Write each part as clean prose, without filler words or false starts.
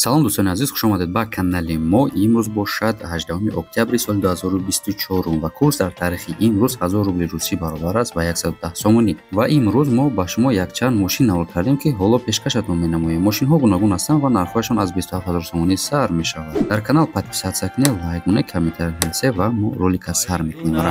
Салом дӯстони азиз, хуш омадед ба канали мо. Имрӯз бошад 18 октябри соли 2024 ва курс дар таърихи имрӯз 1000 рубли русӣ баробар аст ба 110 сомонӣ. Ва имрӯз мо ба шумо якчанд мошин навор кардем, ки ҳоло пешкашатон менамоем. Мошинҳо гуногун ҳастанд ва нархҳояшон аз 27000 сомонӣ сар мешавад. Дар канал подписаться кунед, лайк монед, комментарий нависед ва мо ролика сар мекунем.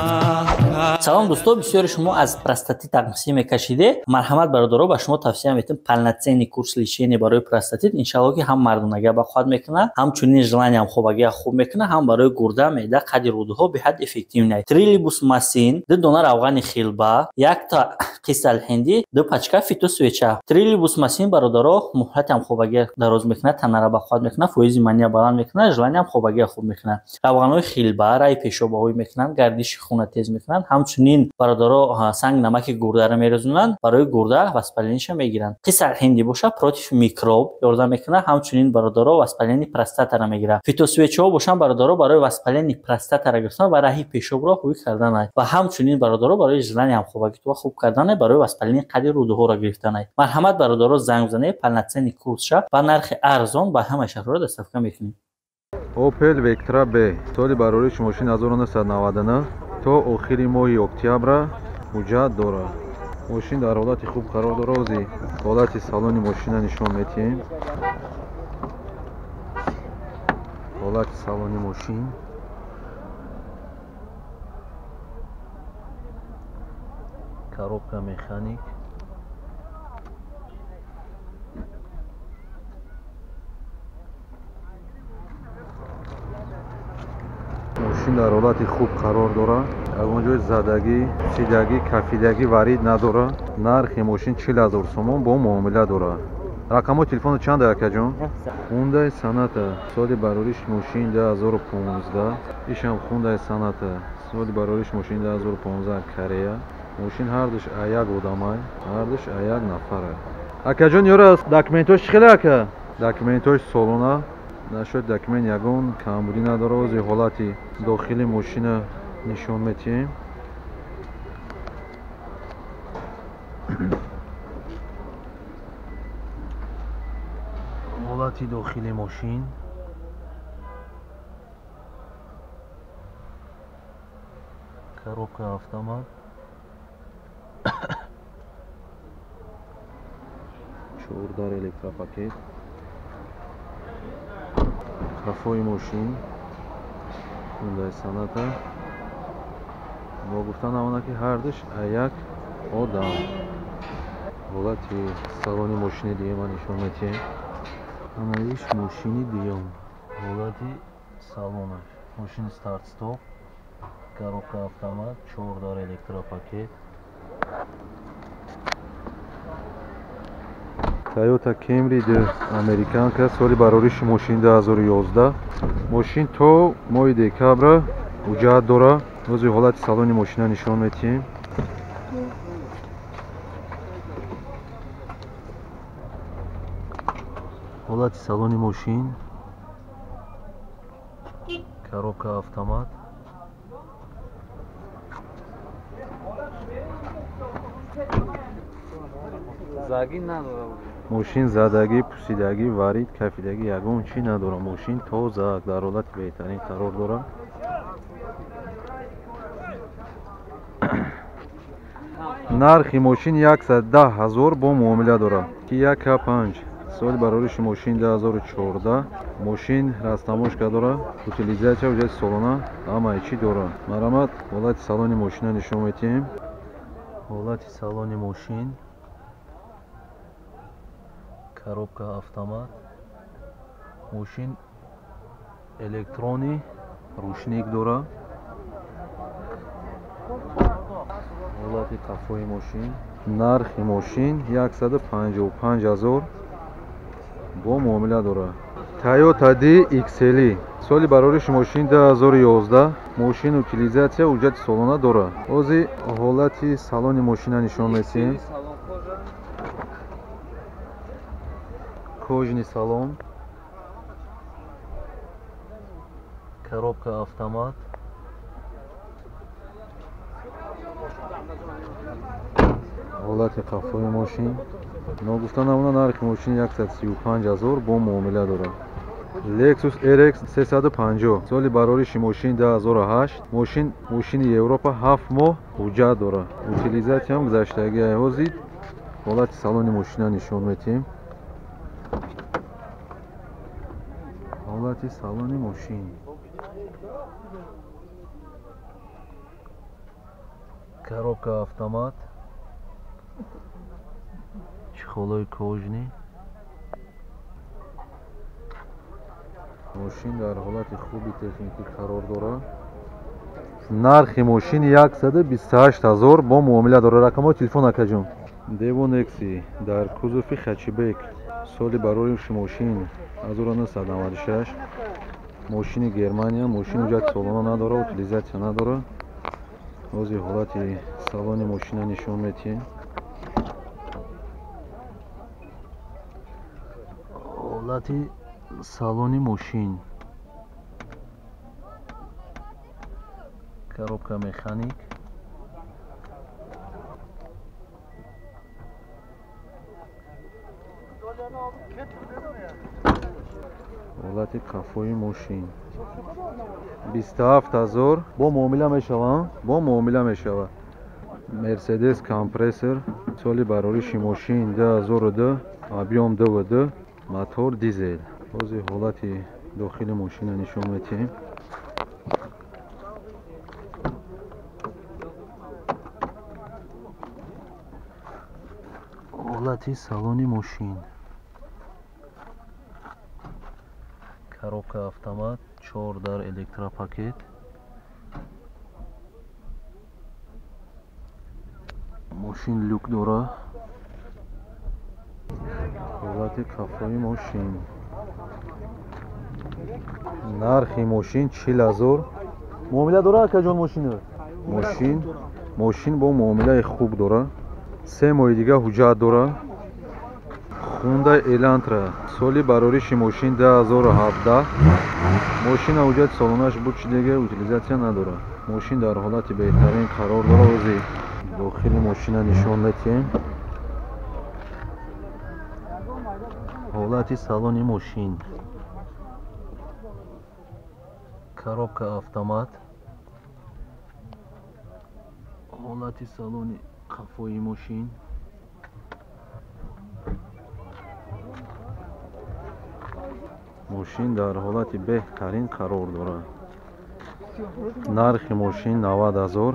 Салом дӯсто, бисёри шумо аз простатит тақсим мекашиде. Марҳамат бародаро, ба шумо тавсия метем полноценный курс лечения барои простатит. Иншаллоҳ ки ҳам мардонагия ба қувват мекунад, ҳамчунин желаниям хобагия хуб мекунад, ҳам барои гурда, меъда, қади рӯдаҳо беҳад эффективный. Трилибус масин, 2 дона равғани хилба, 1 та қисалҳиндӣ, 2 пачка фитосвеча. Трилибус масин бародаро муҳлатам хобагия дароз мекунад, танара ба қувват мекунад, фоизи мания баланд мекунад, желаниям хобагия хуб мекунад. Равғанҳои хилба раи пешобаҳоӣ мекунанд, гардиши хуна тез мекунанд, ҳамчунин бародаро санг намаки гурдаро мерезонанд, барои гурда воспалениша мегиранд. Қисалҳиндӣ боша против микроб ёрдам мекунад, ҳамчунин бародаро воспаление простатара мегирад. Фитосвечаҳо бошанд бародаро барои воспаление простатара гирифтан ва раҳи пешобро ҳуй карданай ва ҳамчунин бародаро барои желание ҳамхобагитува хуб карданай, барои воспаление қади рӯдаҳоро гирифтанай. Марҳамат бародаро, занг бизанед, полноценный курсша ба нархи арзон ба ҳамаи шаҳрҳоро доставка мекунем. Opel Vectra B соли барориш мошин 1999 то охири моҳи октябра ҳуҷҷат дорад. Мошин дар ҳолати хуб қарор дорад. Ози ҳолати салони мошина нишон медиҳем. Ҳолати салони мошин. Коробка механик. Мошин дар ҳолати хуб қарор дорад. Ягон ҷои задагӣ, сидагӣ, кафидагӣ варид надорад. Нархи мошин 40000 сомон бо муомила дорад. Рақамҳои телефоно чанд акаҷон? Хундай Саната соли барориш мошин 2015. Ишам Хундай Саната соли барориш мошин 2015 Корея. Мошин ҳардуш як одамай, ҳардуш як нафарай. Акаҷон, ёра документош чӣ хеле ака? Документош солона. Нашуд документ ягон камбудӣ надорад. Ози ҳолати дохили мошина нишон медиҳем. Ҳолати дохили мошин. Коробка автомат. 4 электропакет. Қафои мошин Хундай Саната. Бо гуфтан амона ки ҳардуш як одам. Ҳолати салони мошини дуюма нишон медиҳем. Анаиш мошини дуюм. Ҳолати салонаш. Мошини старт стоп, коробка автомат, 4 электропакет. Toyota Camry американка соли барориши мошин 2011. Мошин то моҳи декабра ҳуҷҷат дорад. Ози ҳолати салони мошина нишон медиҳем. Ҳолати салони мошин. Коробка автомат. Мошин задагӣ, пусидагӣ, варид, кафидагӣ ягон чӣ надорад. Мошин тоза дар ҳолати беҳтарин қарор дорад. Нархи мошин 110000 бо муомила дорад. Kia K5 соли барориши мошин 2014. Мошин растаможка дорад, утилизатсия, ҳуҷҷати солона, ҳамаи чӣ дорад. Марҳамат, ҳолати салони мошина нишон медиҳем. Ҳолати салони мошин. Коробка автомат. Мошин электронӣ, рушник дорад. Ҳолати қафои мошин. Нархи мошин 155000 бо муомила дорад. Toyota DXL соли барориши мошин 2011. Мошин утилизатсия, ҳуҷҷати солона дорад. Ози ҳолати салони мошина нишон медиҳем. Кожаный салон. Коробка автомат. Ҳолати қафои мошин. Ногуфта намона нархи мошин 135000 бо муомила дорад. Lexus RX 350 соли барориши мошин 2008. Мошин мошини Европа 7 моҳ ҳуҷҷат дорад. Утилизатсиям гузаштагӣ. Ҳозир ҳолати салони мошина нишон медиҳем. Ҳолати салони мошин. Коробка автомат. Чехолои кожни. Мошин дар ҳолати хуби техникӣ қарор дорад. Нархи мошин 128 000 бо муомила дорад. Рақамҳои телефон акаҷон. Девон Экси дар кузови хэтчбек соли барориши мошин 1996. Мошини Германия. Мошин ҳуҷҷати солона надорад, утилизатсия надорад. Ҳозир ҳолати салони мошина нишон медиҳем. Ҳолати салони мошин. Коробка механик. Ҳолати қафои мошин. 27 000 бо муомила мешавад, бо муомила мешавад. Мерседес компрессор соли барориши мошин 2002, объем 2.2, мотор дизел. Ҳозир ҳолати дохили мошина нишон медиҳем. Ҳолати салони мошин. Коробка автомат, 4 дар электропакет. Мошин люк дорад. Ҳолати қафои мошин. Нархи мошин 40 000. Муомила дорад акаҷон мошина? Мошин бо муомилаи хуб дорад. 3 моҳи дига ҳуҷҷат дорад. Honda Elantra соли барориши мошин 2017. Мошина ҳуҷҷати солонаш буд, чи дига утилизатсия надорад. Мошин дар ҳолати беҳтарин қарор дорад. Ҳозир дохили мошина нишон медиҳем. Ҳолати салони мошин. Коробка автомат. Ҳолати салони қафои мошин. Мошин дар ҳолати беҳтарин қарор дорад. Нархи мошин 90 000.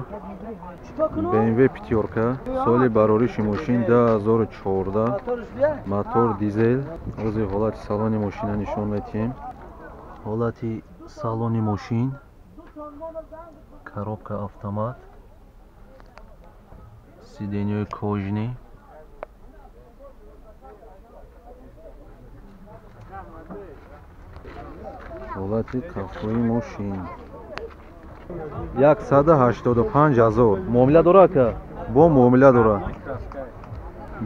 BMW пятёрка соли барориши мошин 2014, мотор дизел. Ҳозир ҳолати салони мошина нишон медиҳем. Ҳолати салони мошин. Коробка автомат. Сиденьяи кожни. Ҳолати қафои мошин. 185 000. Муомила дорад ака? Бо муомила дорад.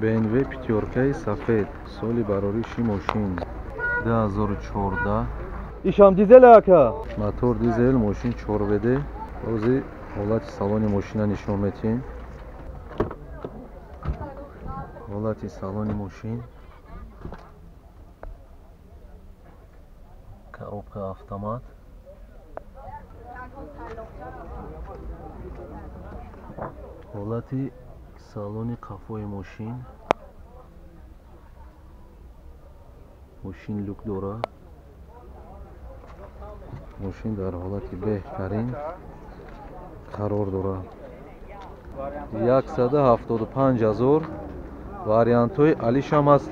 BMW пятёркаи сафед соли барориши мошин 2014. Ишам дизел ака? Мотор дизел, мошин 4WD. Ҳозир ҳолати салони мошина нишон медиҳем. Ҳолати салони мошин. Коробка автомат. Ҳолати салони қафои мошин. Мошин люк дорад. Мошин дар ҳолати беҳтарин қарор дорад. 175 000. Вариантҳои алишам ҳаст.